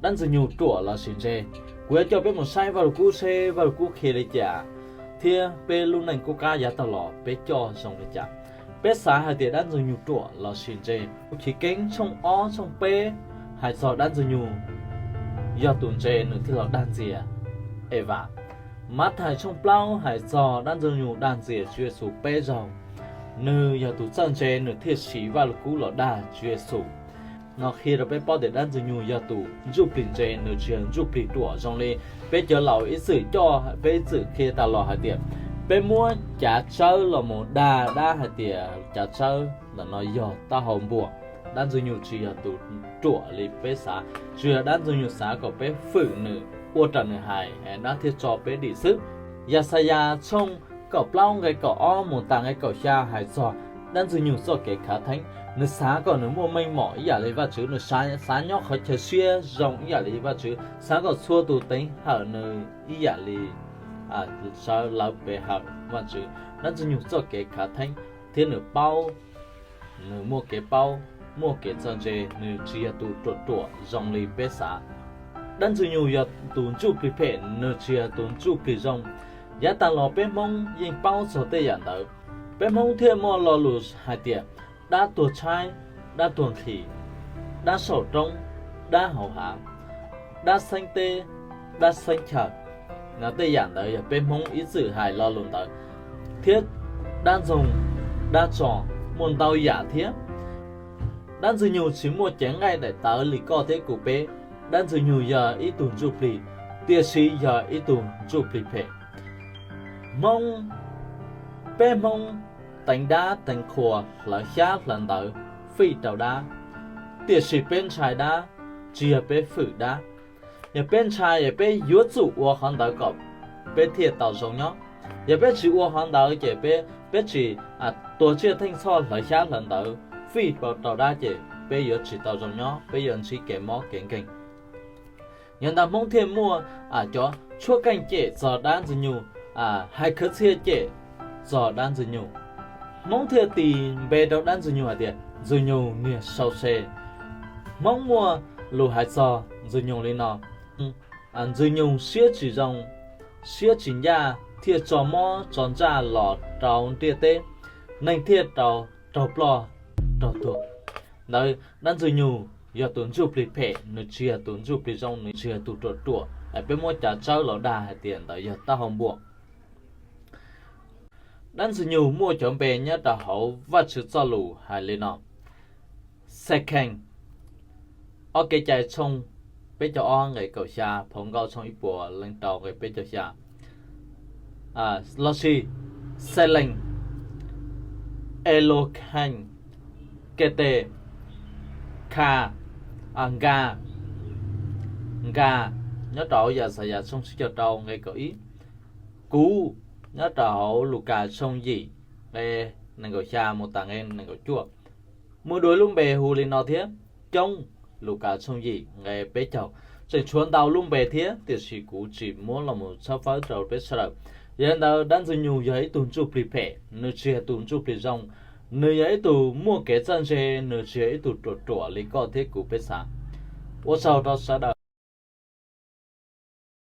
Dab Ntxwg Nyoog ruam los sis ntse? Kuv yuav coj peb mus saib Vaj Lug Kub seb Vaj Lug Kub qhia li cas thiab peb lub neej qub qab yav tag los peb coj zoo li cas. Peb xav hais tias Dab Ntxwg Nyoog ruam los sis ntse? Chiv Keeb tshooj ob tshooj peb hais txog Dab Ntxwg Nyoog yog tus ntse nws thiaj los dag ntxias Evas. Mathais tshooj plaub hais txog Dab Ntxwg Nyoog dag ntxias Tswv Yexus peb zaug, nws yog tus txawj ntse nws thiaj siv Vaj Lug Kub los dag Tswv Yexus. No qhia rau peb paub tias Dab Ntxwg Nyoog yog tus ntsuj plig ntse, nws tsis yog ntsuj plig ruam zoo li peb cov laus ib txwm coj peb ib txwm qhia tas los hais tias peb muab cav tsawb los mus dag dab hais tias cav tsawb ntawm no yog taub hau npua. Dab Ntxwg Nyoog tsis yog tus ruam li peb xav, tsuas yog Dab Ntxwg Nyoog xav kom peb fwm nws, ua raws nws hais, dab thiaj tso peb dim xwb. Yaxayas tshooj kaum plaub nqe kaum ob mus tas nqe kaum xya hais txog Dab Ntxwg Nyoog txoj kev khav theeb. Nws xav kom nws muaj meej mom ib yam li Vajtswv, nws xav nyob qhov chaw siab zoo ib yam li Vajtswv, xav kom txhua tus teev hawm nws ib yam li sawv lawv pe hawm Vajtswv. Dab Ntxwg Nyoog txoj kev khav theeb thiab nws paub, nws muaj kev paub, muaj kev txawj ntse, nws tsis yog tus ruam ruam zoo li peb xav. Dab Ntxwg Nyoog yog tus ntsuj plig phem, nws tsis yog tus ntsuj plig zoo. Yav tag los peb Hmoob yeej paub txog tej yam ntawd. Peb Hmoob thiaj muaj lo lus hais tias dab tuag tshaib, dab tuag nqhis, dab saum roob, dab hauv hav, dab xeeb teb, dab xeeb chaw. No tej yam ntawd yog peb Hmoob ib txwm hais lo lus ntawd, thiab dab ntxoog, dab tso, muaj ntau yam thiab. Dab Ntxwg Nyoog tsis muaj cev nqaij daim tawv li koj thiab kuv peb. Dab Ntxwg Nyoog yog ib tug ntsuj plig, tiam sis yog ib tug ntsuj plig phem. Hmoob, peb Hmoob teev dab teev qhua, hlawv xyab hlawv ntawv fij rau dab, tiam sis peb ntshai dab, tsis yog peb fwm dab. Yog peb ntshai es peb yuav tsum ua qhov ntawd kom peb thiaj tau zoo nyob. Yog peb tsis ua qhov ntawd ces peb, peb tsis tuag tsiaj theej txhoj hlawv xyab hlawv ntawv fij rau dab ces peb yuav tsis tau zoo nyob, peb yuav ntsib kev mob kev nkeeg. Yog ntawd Hmoob thiaj muaj cov tshuab qeej cem txog dab Ntxwg Nyoog, hais khwv txhia cem txog dab Ntxwg Nyoog. Hmoob thiaj tis npe rau dab Ntxwg Nyoog hais tias Ntxwg Nyoog niag sau se. Hmoob muaj lus hais txog Ntxwg Nyoog li no: Ntxwg Nyoog siab tsis zoo, siab tsis ncaj, thiaj tso mob tso ntsaj los rau ntiaj teb, neeg thiaj raug ploj raug tuag. Ntawd dab Ntxwg Nyoog yog tus ntsuj plig phem, nws tsis yog tus ntsuj plig zoo, nws tsis yog tus ruam ruam es peb muab cav tsawb los dag hais tias ntawd yog taub hau npua. Dab Ntxwg Nyoog muaj cov npe nyob rau hauv Vajtswv txoj lus hais li no: Xekhees, ob Kev cai tshooj peb caug ob nqe kaum xya, Phau Nkauj tshooj ib puas leej rau nqe peb caug xya, lossis Xelees, Elokhees, Ketes, Khas, Nkas, Nkas, nyob rau hauv Yaxayas tshooj tsib caug rau nqe kaum ib, Kuv, nyob rau hauv Lukas tshooj yim nqe nees nkaum xya mus tas nqe nees nkaum cuaj. Muaj dua lub npe hu li no thiab, Coob, Lukas tshooj yim nqe peb caug. Tseem tshuav ntau lub npe thiab tiam sis kuv tsis muab los mus tshawb fawb rau peb sawv daws. Yog li ntawd dab Ntxwg Nyoog yog ib tug ntsuj plig phem, nws tsis yog tus ntsuj plig zoo, nws yog ib tug muaj kev txawj ntse, nws tsis yog ib tug ruam ruam li koj thiab kuv peb xav. Ua tsaug rau sawv daws.